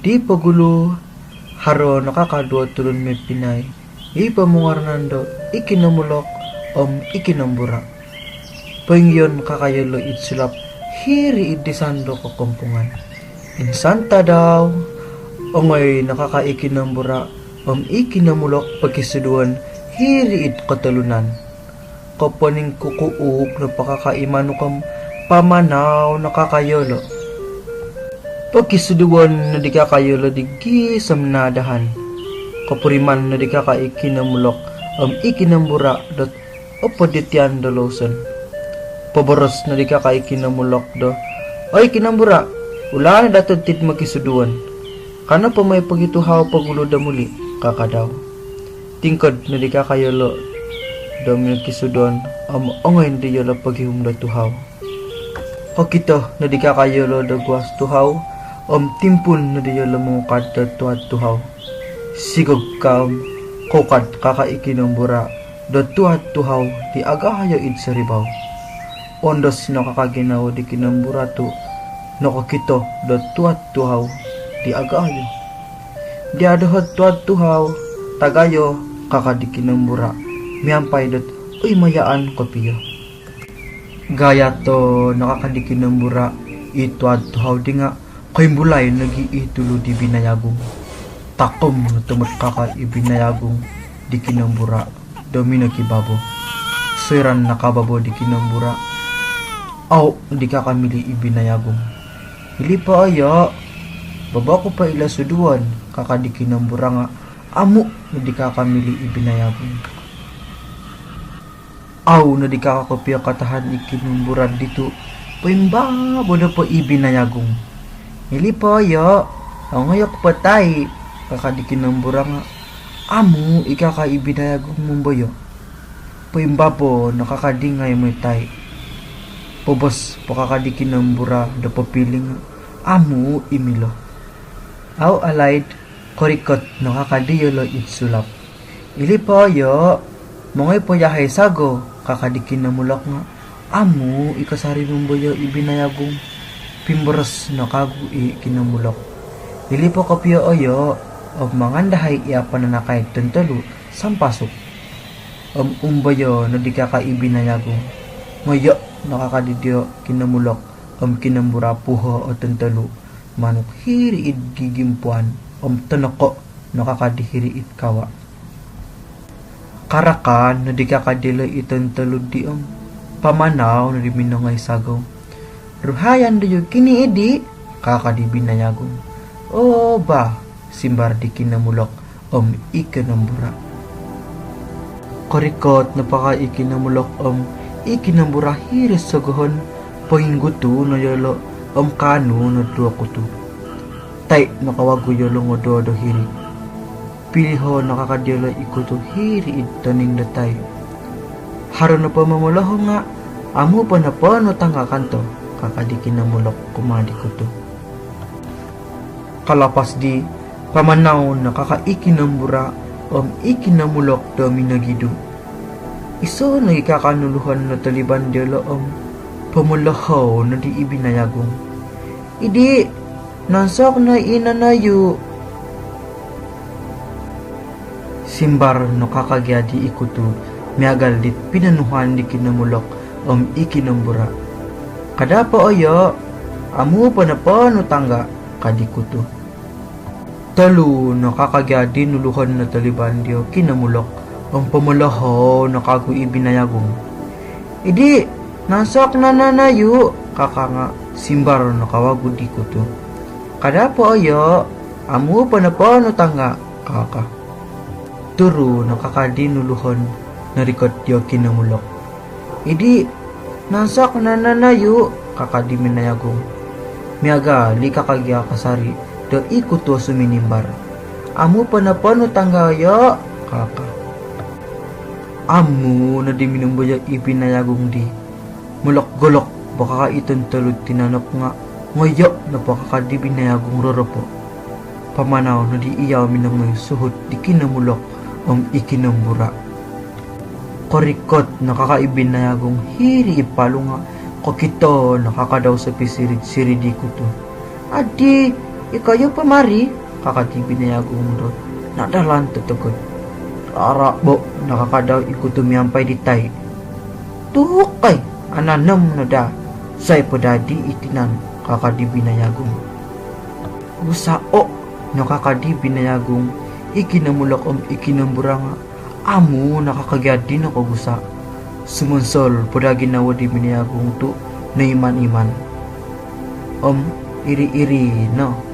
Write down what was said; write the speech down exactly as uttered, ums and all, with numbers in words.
Di pogulu, haro no kaka duo tulun mempinai i pomungaranan do i Kinomulok om i Kinombura. Poingion kaka yolo id sulap hiri id disan do kokompungan. Insan tadau, ongoi no kaka i Kinombura om i Kinomulok pokisuduon hiri id kotolunan. Koponingkukuuk nopo kaka i manuk om pamanau no kaka yolo. Pokisuduon no di kaka yolo di gisom naadahan. Kopuriman no di kaka i Kinomulok om i Kinombura dot opod itian do louson. Poboros no di kaka i Kinomulok do, "Oi Kinombura, ulaon no dati tid mokisuduon. Kano po moi pogi tuhau pogulu do muli," kaka dau. Tingkod no di kaka yolo do mokisuduon om ongoi no di yolo pogihum do tuhau. Kokito no di kaka yolo do guas tuhau om timpun no di yolo mongukad do tuad tuhau. Sigog ka om koukad kaka i Kinombura do tuad tuhau di agayo id soribau. Ondos no kaka ginawo di Kinombura tu nokokito do tuad tuhau di agayo. "Dia doho tuad tuhau tagayo," kaka di Kinombura miampai dot oimayaan kopio. Gayato no kaka di Kinombura i tuad tuhau di nga koimbulai nogi i tulu di Binai Agung. Takom no tumut kaka i Binai Agung di Kinombura do minokibabo. Soira nakababo di Kinombura, au di kaka mili i Binai Agung. "Ilipo oyo, babo ku po ilo suduon," kaka di Kinombura nga amu no di kaka mili i Binai Agung. Au no di kaka kopio katahan i Kinombura ditu, poimbabo nopo i Binai Agung. "Ilipo oyo, ongoyo ku po tai," kaka di Kinombura nga amu i kaka i Binai Agung mumboyo. Poimbabo no kaka di ngai moi tai. Pobos po kaka di Kinombura do popiling nga amu i milo. Au alaid, korikot no kaka di yolo id sulap. "Ilipo oyo, mongoi po yahai sago," kaka di Kinomulok nga amu i kasari mumboyo i Binai Agung. Pimboros no kagu i Kinomulok. "Ilipo kopio oyo om mangan dahai i apananakai tontolu sampasuk." Om umboyo no di kaka i Binai Agung. Ngoyo no kaka didio Kinomulok om Kinombura puho o tontolu manuk hiri id gigimpuan om tonoko no kaka di hiri id kawa. Karakan no di kaka diolo i tontolu di om pamanau no di minongoi sago. "Ruhaian doyu kini idi," kaka di Binai Agung. "Oo bah," simbar di Kinomulok om i Kinombura. Korikot no paka i Kinomulok om i Kinombura hiri sogohon, ponginggutu no yolo om kaanu no duo kutu. Tai no kawagu yolo ngodo do hiri. Piliho no kaka diolo i kutu hiri id toning do tai. "Haro nopo momoloho nga amu po nopo nu tangga kanto," kaka di Kinomulok kumaa di kutu. Kalapas di, pamanau no kaka i Kinombura om i Kinomulok do minogidu. Iso nogi kaka nuluhon no toliban diolo om pomolohou no di i Binai Agung. "Idi, nonsok no i nonoyu," simbar no kaka gia di i kutu miagal dit pinonuhuan di Kinomulok om i Kinombura. "Kada po oyo, amu po nopo nu tangga," ka di kutu. Tolu no kaka gia di nuluhon no toliban dio Kinomulok om pomolohou no kagu i Binai Agung. "Idi, nonsok no nonoyu," kaka nga simbar no kawagu di kutu. "Kada po oyo, amu po nopo nu tangga," kaka. Turu no kaka di nuluhon no rikot dio Kinomulok. "Idi, nonsok no nonoyu," kaka di Binai Agung. Miagal i kaka gia kasari do i kutu suminimbar. "Amu po nopo nu tangga oyo," kaka. Amu no di minumboyo i Binai Agung di. Molok-golok po kaka i tontolu tinanok nga ngoyo nopo kaka di Binai Agung roropo. Pamanau no di iyau minongoi suhut di Kinomulok om i Kinombura. Korikot no kaka i Binai Agung hiri i palu nga kokito no kaka dau sopisiri-siri di kutu. "Adi, Ikoyu po mari, kaka di Binai Agung do nadalan totogod. Rarabo no kaka dau i kotu miampai di tai. Tukai, ananom no daa, sai po dadi i tinan, kaka di Binai Agung. Gusao no kaka di Binai Agung i kinomulok om i kinomburanga. Amu nakakagiadi no kogusa. Sumonsol po daa ginawo di Binai Agung tu noiman-iman om iri-iri no